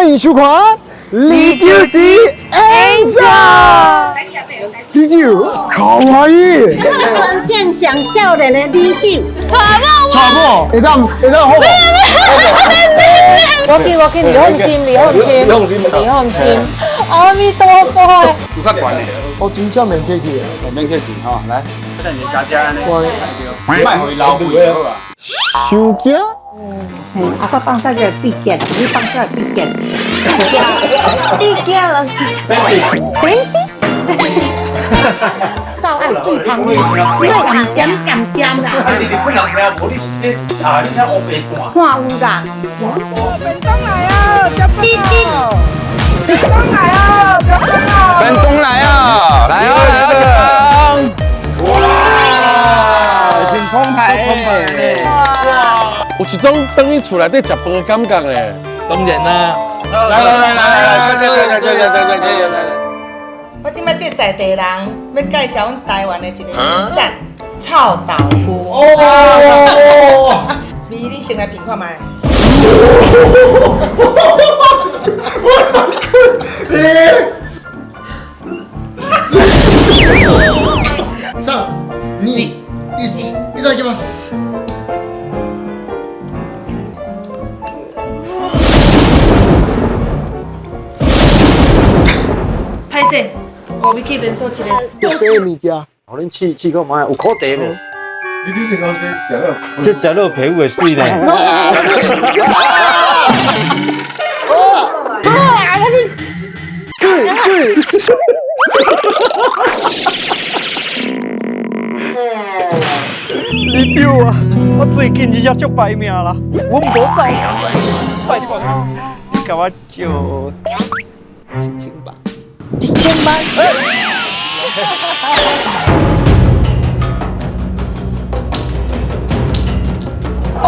迎收看《里長是 Angel》。里長，かわいい。全省上少年的里長，娶某，會當會當好無？我記我記，你放心，你放心，你放心你放心。阿彌陀佛。有較懸的，哦，真正免客氣的。免客氣吼，來，等下加加按呢，哇莫予伊流血好啊。傷驚？啊，我放啥個秘訣？你放啥秘訣？你驚了？到愛水通啉，水通點鹹鹹啦。啊，你日本人聽無？你是咧啊？你聽烏白紙？看有啦。便當來啊！來哦來哦，哇！真澎湃，有一種轉去厝內底食飯的感覺咧。當然啦！來來來來來來，來來來來來來來。我這擺這在地人欲介紹阮台灣的一個名產臭豆腐。哦，你先來品看覓。三、二、一、いただきます。歹勢，我欲去民宿一个。這物件，予恁試試看覓，有苦茶無？你講這食了，這食落皮膚會媠呢。水水。里長啊，我最近真正足歹命啦，我無走，拜託你共我借1000萬。1000萬？哦。